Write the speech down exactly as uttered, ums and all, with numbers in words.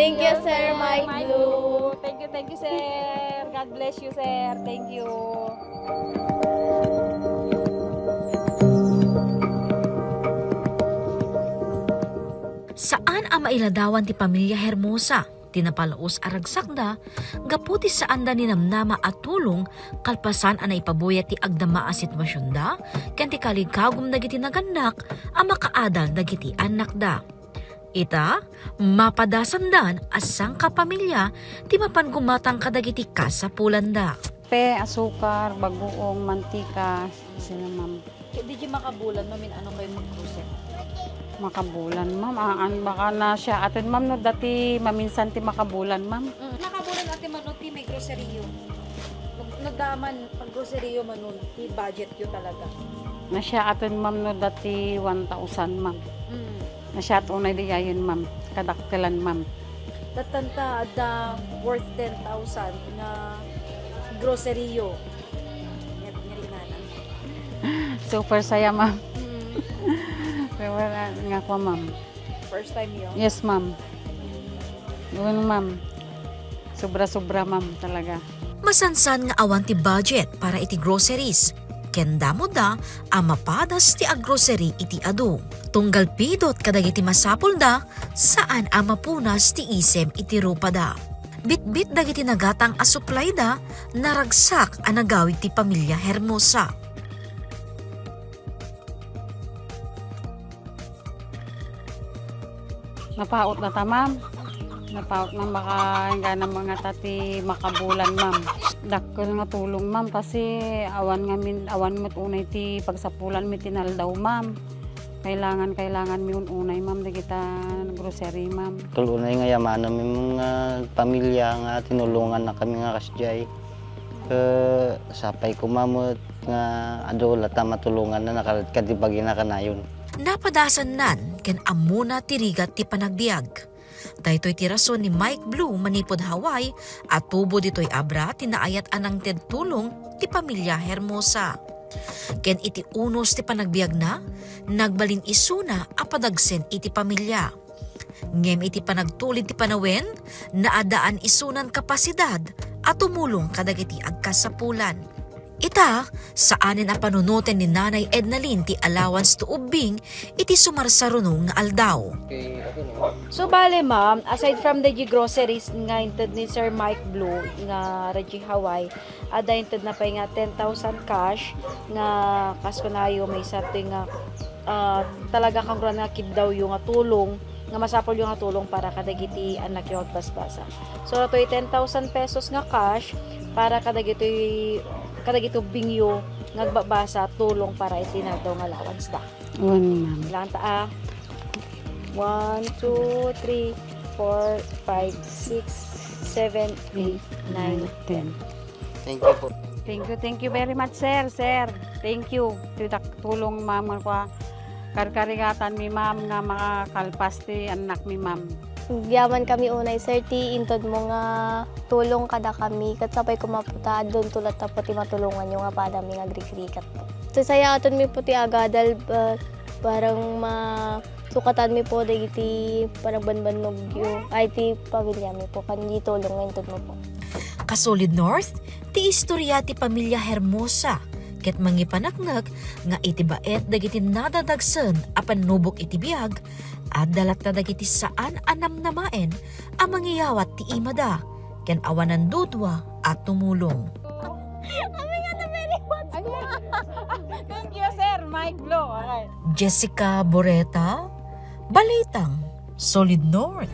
Thank you, Sir Mike Blue. Thank you, thank you, sir. God bless you, sir. Thank you. Saan a mailadawan ti pamilya Hermosa ti napalaus a ragsakda gapu ti saanda ninamnama a tulong kalpasan a naipabuyat ti agdama a situasionda ken ti kaligkagum dagiti nagannak a makaadal dagiti annakda. Ita, mapadasandan a sangkapamilya ti mapan gumatang kadagiti kasapulanda. Kape, asukar, bagoong, mantika, sila, ma'am. Di di makabulan, ma'am, in ano kayo mag-grocery? Makabulan, ma'am. Aan, baka na siya. Atin, ma'am, no, dati maminsan ti makabulan, ma'am. Mm. Makabulan, ate, ma'am, no, ti may grocery yo. No, no, daman, pag grocery yo, ma'am, no, ti budget yo talaga. Nasyaatan, ma'am, no, dati one thousand, ma'am. Mm. Nasyaat unay di yayen, ma'am. Kadakkelan, ma'am. Tatanta, adda worth ten thousand nga grocery yo. Nga, nga rinana. Super saya, ma'am. Mm. Super, ah, nga kwa, ma'am. First time yo? Yes, ma'am. Yun, ma'am. Sobra-sobra, ma'am, talaga. Masansan nga awan ti budget para iti groceries, ken damoda a mapadas ti aggrocery iti adu. Tunggal pidot kadagiti masapulda, saan a mapunas ti isem iti rupada. Bitbit dagiti nagatang a supplyda, naragsak a nagawid ti pamilya Hermosa. Napautna ta, ma'am. Napautna, baka inggana nga ta ti makabulan, ma'am. Dakkel nga tulong, ma'am, kasi awan ngamin, awan met unay ti pagsapulanmi ti naldaw, ma'am. Kailangan, kailanganmi un-unay, ma'am, dagita grocery, ma'am. Tul unay nga yamananmi, ma'am, nga pamilya nga tinulongannakami nga kasdiay. Ket sapay koma met nga adu latta matulonganna, nakal-, kadi bagina kanayon. Napadasannan ken ammona ti rigat ti panagbiag. Daytoy ti rason ni Mike Blue manipud Hawaii a tubo ditoy abra ti naayat a nangted tulong ti pamilya Hermosa. Ken iti unos ti panagbiagna, nagbalin isuna a padagsen iti pamilya. Ngem iti panagtulid ti panawen, naadaan isunan kapasidad a tumulong kadagiti agkasapulan. Ita, saanen a panunoten ni Nanay Ednalyn ti allowance to ubbing iti sumarsaruno nga aldaw. So, bale, ma'am, aside from the groceries nga inted ni Sir Mike Blue nga Reggie Hawaii, adda inted na pay nga ten thousand cash nga kas kunayo, maysa toy nga, ah, talaga kangruan nga kiddawyo nga tulong, nga masapulyo nga tulong para kadagiti annakyo agbasbasa. So, toy ten thousand pesos nga cash para kadagitoy, kadagiti ubbingyo nga agbabasa, tulong para iti naldaw nga allowance da. Wen, ma'am. Kailangan ta, ah, one, two, three, four, five, six, seven, eight, nine, ten. Thank you po. Thank you, thank you very much, sir, sir. Thank you. Ti dak-, tulong, ma'am, nga kwa, karkarigatanmi, ma'am, nga makakalpas ti annakmi, ma'am. Agyaman kami unay, sir, ti intedmo nga tulong kadakami, ket sapay koma po ta adunto latta po ti matulonganyo nga padami nga agrigrigat po. Sasayaatenmi po ti agadal, ba-, barang ma-, sukatanmi po dagiti panagbanbannogyo, ay, ti pamiliami po, ken di tulong nga intedmo po. Kasolid North, ti istorya ti pamilya Hermosa, ket mangipaneknek nga iti baet dagiti nadadagsen a pannubok iti biag, adda latta dagiti saan a namnamaen a mangiyawat ti imada, ken awanan dudua a tumulong. Kami nga na very much. Thank you, sir. Mike Blue. Okay. Jessica Boreta, Balitang Solid North.